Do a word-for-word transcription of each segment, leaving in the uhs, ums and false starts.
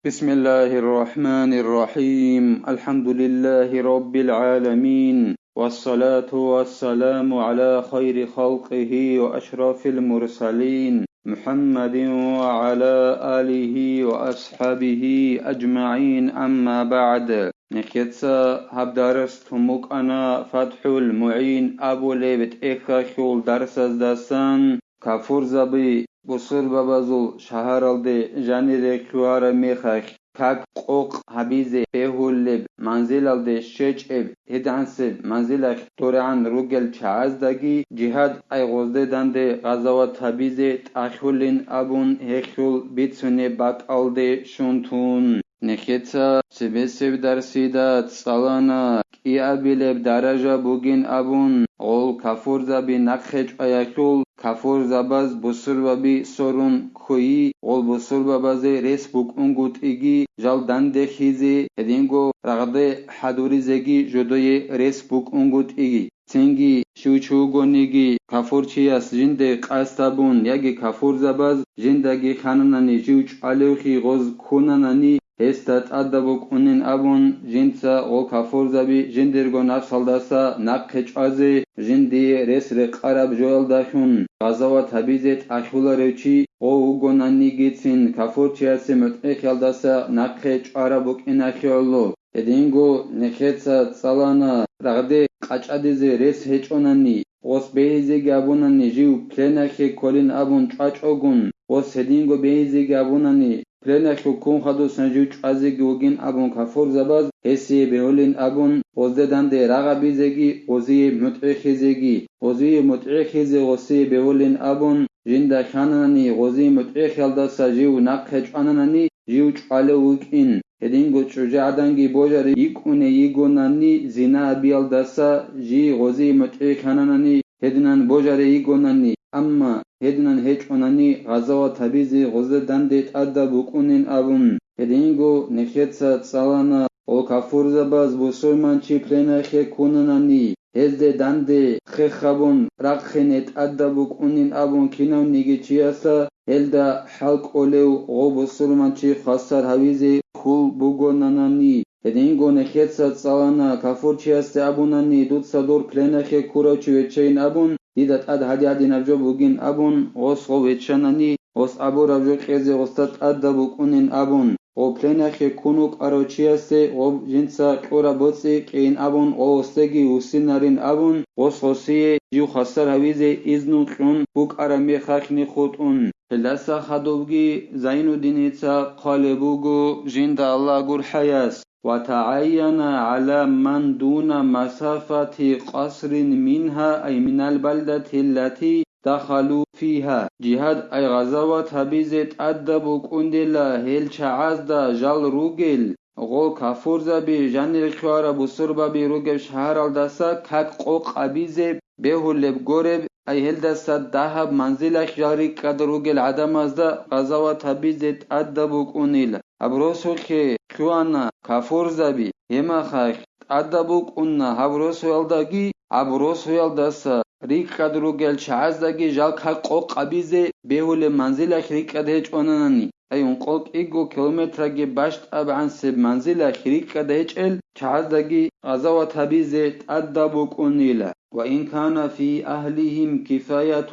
بسم الله الرحمن الرحيم. الحمد لله رب العالمين. والصلاة والسلام على خير خلقه وأشرف المرسلين محمد وعلى آله وأصحابه أجمعين. أما بعد. Нехеца гьаб дарс тумукъана ФатхӀул МугӀин абулеб тӀехьалъул дарсаздасан. Кафурзаби бусурбабазул шагьаралде жанире хъугьараб мехалъ, как къокъ гьабизе бегьулеб манзилалде щвечӀеб, гьедигӀансеб манзилалъ дорегӀан ругел чагӀаздаги жигьад, ай гъозде данде гъазават гьабизе тӀахьулин абун гьелъул бицунеб бакӀалде щун тун. Нехеца цебесеб дарсида цӀалана кӀиабилеб даража бугин абун, гъол кафурзаби нахъе чӀваялъул, кафурзабаз бусурбаби сорун ккойи, гъол бусурбабазе рес букӀунгутӀиги жал дандехьизе, гьединго рагъде хӀадуризеги жодое рес букӀунгутӀиги. Цинги щив чи вугониги кафурчияс жинде къасд гьабун яги кафурзабаз жиндаги хананани жив чӀвалевхъи гъоз ккунанани, гьесда тӀадаб букӀунин абун, жинца гъол кафурзаби жиндирго напсалдаса нахъе чӀвазе, жиндие рес рекъараб жоялдалъун гъазават гьабизе тӀахьуларев чи гъов вугонанигицин кафурчиясе мутӀигӀлъиялдаса нахъе чӀвараб букӀиналъе гӀоло. Гьединго нехеца цӀалана, рагъде къачӀадизе рес гьечӀонани, гъос бегьизеги абунани жив пленахъе кколин абун чӀвачӀогун, гъос гьединго бегьизеги абунани, пленахъе ккун хадусан жив чӀвазеги вугин абун кафурзабаз гьесие бегьулин абун, гъозде данде рагъабизеги, гъозие мутӀигӀлъизеги, гъозие мутӀигӀлъизе гъосие бегьулин абун, жинда хананани гъозие мутӀигӀлъиялдаса жив нахъе чӀвананани, жив чӀвалев вукӀин. Гьединго чӀужугӀаданги божаре йикӀуней йигонани, зина абиялдаса жий гъозие мутӀигӀлъананани, гьединан божаре йигонани, амма гьединан гьечӀонани, гъазават гьабизе гъозда данде тӀадаб букӀунин абун. Гьединго нехеца цӀалана, гъол кафурзабаз бусурманчи пленахъе ккунанани, гьезде данде хех гьабун рахъине тӀадаб букӀунин абун кинавниги чиясда, гьелда хӀал кӀолев гъо бусурманчи хвасар гьавизе хьул бугонанани. Гьединго нехеца цӀалана, кафурчиясде абунани, дуца дур пленахъе ккурав чи виччайин абун, дида тӀад гьадин-гьадинаб жо бугин абун, гъос гъов виччанани, гъос абураб жо кьезе гъосда тӀадаб букӀунин абун, гъов пленахъе ккун вукӀарав чиясде гъов жинца кьураб боцӀи кьейин абун, гъов гъосдеги вуссинарин абун, гъос гъосие жив хвасар гьавизе изну кьун букӀараб мехалъни хутӀун. Гьелдаса хадубги Зайнуддиница хъвалеб буго, жинда Аллагь гурхӀаяс: وتعين على من دون مسافة قصر منها، أي من البلدة التي دخلوا فيها. Жигьад, ай гъазават гьабизе тӀадаб букӀундила гьел чагӀазда жал ругел, гъол кафурзаби жанир хъвараб бусурбаби ругеб шагьаралдаса как къокъ абизе бегьулеб гореб, ай гьелдаса дагьаб манзилалъ жал рикӀкӀад ругел гӀадамазда гъазават гьабизе тӀадаб букӀунила. Гьаб росулъе хъуана кафурзаби, гьеб мехалъ тӀадаб букӀуна гьаб росуялдаги, гьаб росуялдаса рикӀкӀад ругел чагӀаздаги жал как къокъ абизе бегьулеб манзилалъ рикӀкӀад гьечӀонанани. Ай ункъо кӀиго километраги бащтӀабгӀансеб манзилалъ рикӀкӀад гьечӀел чагӀаздаги гъазават гьабизе тӀадаб букӀунила. وإن كان في أهلهم كفاية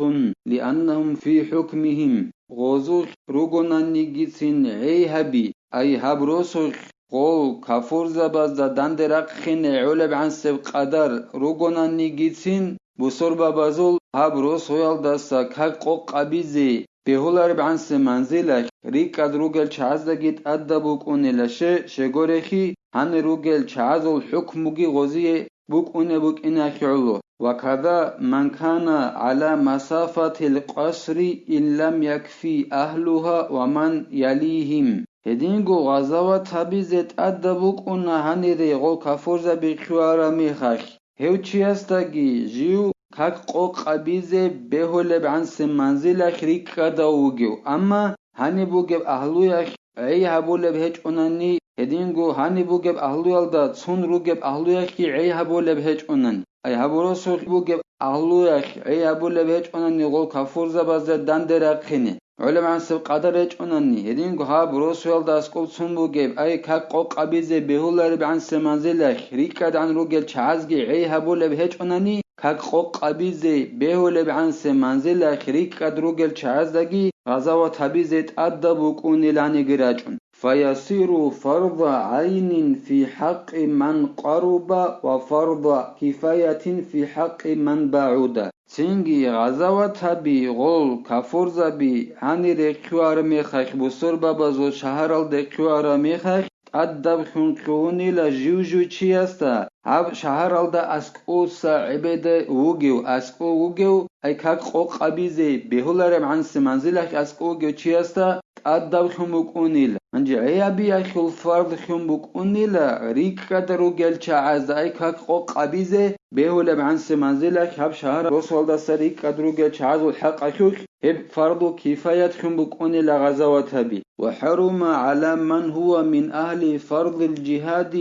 لأنهم في حكمهم. Гъозулъ ругонанигицин гӀей гьаби, ай гьаб росулъ гъол кафурзабазда данде рахъине гӀолебгӀансеб къадар ругонанигицин, бусурбабазул гьаб росуялдаса как къокъ абизе бегьуларебгӀанси манзилалъ рикӀкӀад ругел чагӀаздаги тӀадаб букӀунила. Ще, щегорехи, гьанир ругел чагӀазул хӀукмуги гъозие букӀунеб букӀиналъе гӀоло. وكذا من كان على مسافة القصر إن لم يكف أهلها ومن يليهم. Гьединго гъазават гьабизе тӀадаб букӀуна гьанире гъол кафурзаби хъвараб мехалъ. Гьев чиясдаги жив как къокъ абизе бегьулебгӀанси манзилалъ рикӀкӀадав вугев, амма гьаниб бугеб агьлуялъ гӀей гьабулеб гьечӀонани, гьединго гьаниб бугеб агьлуялда цун ругеб агьлуялъги гӀей гьабулеб гьечӀонани, ай гьаб росулъ бугеб агьлуялъ гӀей гьабулеб гьечӀонани гъол кафурзабазда данде рахъине. гӀолеб гӀансеб къадар гьечӀонани, гьединго гьаб росуялда аскӀоб цун бугеб, ай как къокъабизе бегьулареб гӀансеб манзилалъ рикӀкӀадегӀан ругел чагӀазги гӀей гьабулеб гьечӀонани, как къокъабизе бегьулеб гӀансеб манзилалъ рикӀкӀад ругел чагӀаздаги гъазават гьабизе тӀадаб букӀуниланиги рачӀун. فيصير فرض عين في حق من قرب وفرض كفاية في حق من بعد. Цинги гъазават гьаби гъол кафурзаби гьанир рехъуараб мехалъ, бусурбабазул шагьаралде рехъуараб мехалъ, тӀадаб хьун лъугьунила жив-жив чиясда, гьаб шагьаралда аскӀоса гӀебеда вугев, аскӀов вугев, ай как къокъабизе бегьулареб гӀанси манзилалъ аскӀов вугев чиясда тӀадаб лъун букӀунила. Гьанже гӀей гьабиялъул фард лъун букӀунила рикӀкӀад ругел чагӀазда, ай как къокъабизе бегьулеб гӀанси манзилалъ гьаб шагьар росуалдаса рикӀкӀад ругел чагӀазул хӀакъалъулъ гьеб фарду кифаят лъун букӀунила гъазават гьаби. وحرم على من هو من أهل فرض الجهاد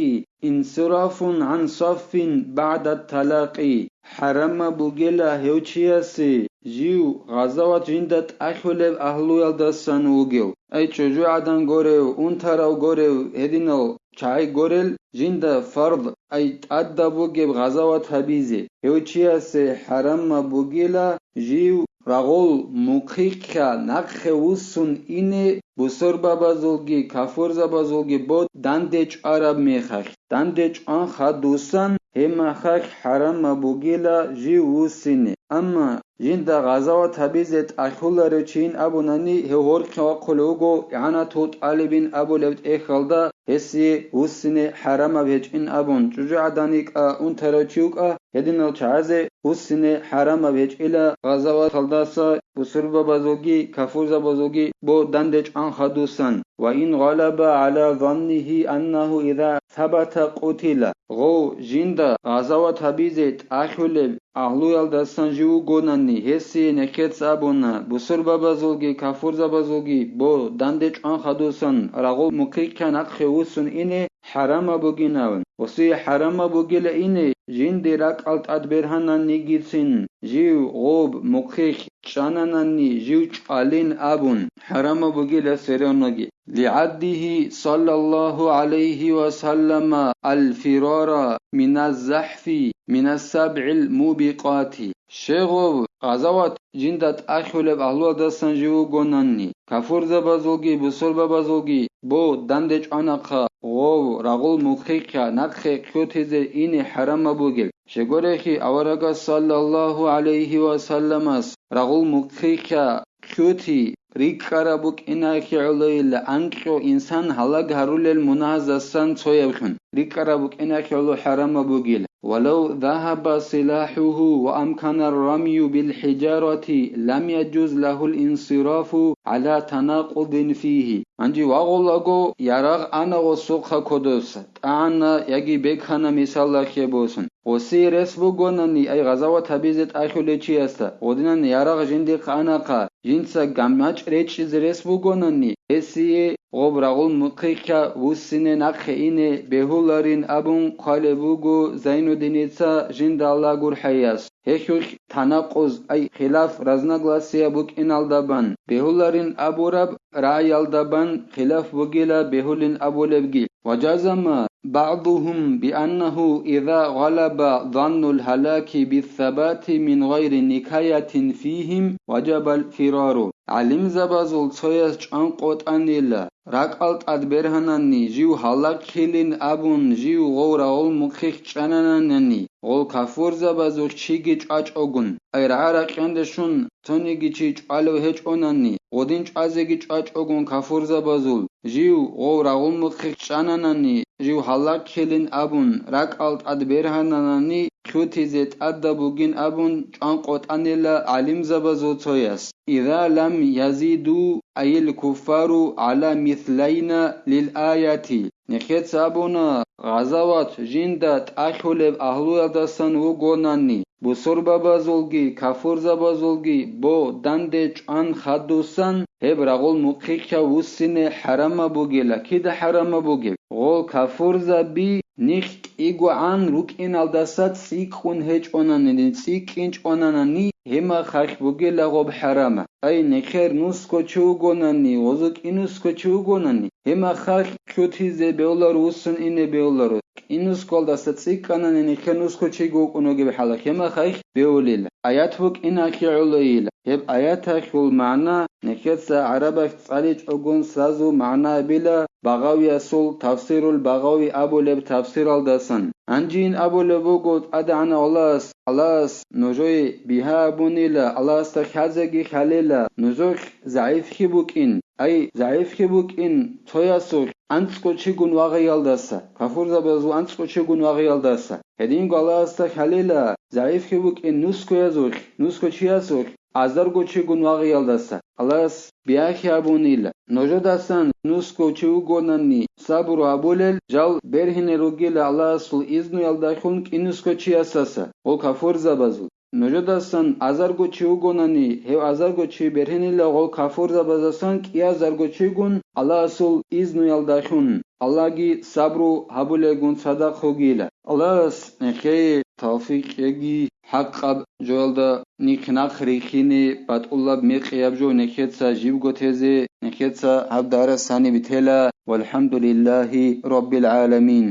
انصراف عن صف بعد التلاقي. ХӀарамаб бугела гьев чиясе, жив гъазават жинда тӀахьулеб агьлуялдасан вугев, ай чӀужугӀадан горев, унтарав горев, гьединал чагӀи горел, жинда фард, ай тӀадаб бугеб гъазават гьабизе. Гьев чиясе хӀарамаб бугела жив рагъул мухъихъа нахъе вуссун ине, бусурбабазулги кафурзабазулги бо данде чӀвараб мехалъ. Данде чӀван хадусан, гьеб мехалъ хӀарамаб бугела жив вуссине. Амма жинда гъазават гьабизе тӀахьуларев чийин абунани, гьев гьоркье вахъулев вуго игӀанатул тӀалибин абулеб тӀехьалда, гьесие вуссине хӀарамаб гьечӀин абун, чӀужугӀадан йикӀа, унтарав чи вукӀа, гьединал чагӀазе вуссине хӀарамаб гьечӀила гъазаваталдаса бусурбабазулги кафурзабазулги бо данде чӀван хадусан. وإن غلب على ظنه أنه إذا ثبت قتل. Гъов жинда гъазават гьабизе тӀахьулеб агьлуялдасан жив вугонани, гьесие нехец абуна, бусурбабазулги кафурзабазулги бо данде чӀван хадусан рагъул мухъихъа нахъе вуссун ине хӀарамаб бугин абун. Гъосие хӀарамаб бугила ине, жинде ракӀал тӀад бергьананигицин, жив гъоб мухъихъ чӀананани, жив чӀвалин абун, хӀарамаб бугила серонаги. لعده صلى الله عليه وسلم الفرار من الزحف من السبع الموبقات. Щегъов гъазават жинда тӀахьулеб агьлуялдасан жив вугонанни, кафурзабазулги бусурбабазулги бо данде чӀванахъа, гъов рагъул мухъихъа нахъе кьутизе ине хӀарамаб бугел. Щегорехи аварагас саллаллаху гӀалайхи ва салламас рагъул мухъихъа кьути рикӀкӀараб букӀинахи гӀолойилла анкьго инсан гьалаг гьарулел мунагьаздасан цояблъун рикӀкӀараб букӀинахи гӀоло хӀарамаб бугила. ولو ذهب سلاحه وأمكن الرمي بالحجارة لم يجز له الانصراف على تناقض فيه. Гьанже вагъулаго ярагъ ана гъосухъа кодоса, тӀагӀана яги бекана мисаллахъе босун. Гъосие рес бугонани, ай гъазават гьабизе тӀахьулев чиясда, гъодинан ярагъ жиндихъ анахъа, жинца гамачӀ речӀчӀизе рес бугонани, гьесие гъоб рагъул мухъихъа вуссине нахъе ине бегьуларин абун хъвалеб буго Зайнуддиница жинда Аллагь гурхӀаяс. Гьелъулъ танакъуз, ай хилаф, разногласия букӀиналда бан, бегьуларин абураб рагӀиялда бан хилаф бугила бегьулин абулебги. وجزم بعضهم بأنه إذا غلب ظن الهلاك بالثبات من غير نكاية فيهم وجب الفرار. ГӀалимзабазул цояс чӀван къотӀанила, ракӀал тӀад бергьанани, жив гьалак хилин абун, жив гъов рагъул мухъихъ чӀананани, гъол кафурзабазухъ чиги чӀвачӀогун, ай рагӀа-ракьанде щун цониги чи чӀвалев гьечӀонани, гъодин чӀвазеги чӀвачӀогун кафурзабазул, жив гъов рагъул мухъихъ чӀананани, жив гьалак хилин абун, ракӀал тӀад бергьананани, кьутизе тӀадаб бугин абун чӀван къотӀанила гӀалимзабазул цояс. إذا لم يزيدوا أي الكفار على مثلين للآية. Нехец абуна, гъазават жинда тӀахьулеб агьлуялдасан вугонани, бусурбабазулги кафурзабазулги бо данде чӀван хадусан, гьеб рагъул мухъихъа вуссине хӀарамаб бугела. Кида хӀарамаб бугеб? Гъол кафурзаби нихъ кӀигогӀан рукӀиналдаса цӀикӀкӀун гьечӀонани, цӀикӀкӀинчӀонанани, гьемахъ бугила гъоб хӀарама. Ай, нехер нусго чи вугонани, гъозу кӀинусго чи вугонани, гьемахъ лъутизе бевларо, вуссун ине бевларо, кӀинусгалдаса цӀикӀкӀанани нехер нусго чиги вукӀун вугеб хӀалахъ, гьемахъ бевулила. Аят букӀиналъе гӀолойила. Гьеб аяталъул магӀна нехеца гӀарабалъ цӀаличӀогун сразу магӀна абила Багъавиясул Тафсирул Багъави абулеб тафсиралдасан. Гьанжин абулеб буго ТӀадегӀанав Аллагьас, Аллагьас нужее бигьа абунила, Аллагьасда хьазеги хьалила, нужехъ загӀифги букӀин, ай, загӀифги букӀин цоясухъ анцӀго чигун вагъиялдаса, кафурзабазул анцӀго чигун вагъиялдаса. Гьединго Аллагьасда хьалила, загӀифги букӀин нусгоязухъ, нусго чиясухъ, азарго чигун вагъиялдаса. Аллагьас бигьахъе абунила, нужедасан нусго чи вугонани сабру гьабулел, жал бергьине ругила Аллагьасул изнуялдалъун кӀинусго чиясаса, гъол кафурзабазул. Нужедасан азарго чи вугонани, гьев азарго чи бергьинила гъол кафурзабаздасан кӀиазарго чигун Аллагьасул изнуялдалъун, Аллагьги сабру гьабулелгун цадахъ вугила. Аллагьас нехее тавфикъ кьеги, хӀакъаб жоялда нихъ-нахъ рихине, батӀулаб мекъияб жо нехеца живго тезе, нехеца гьаб дарас гьаниб тела. ВалхӀамдулиллагьи раббил гӀаламин.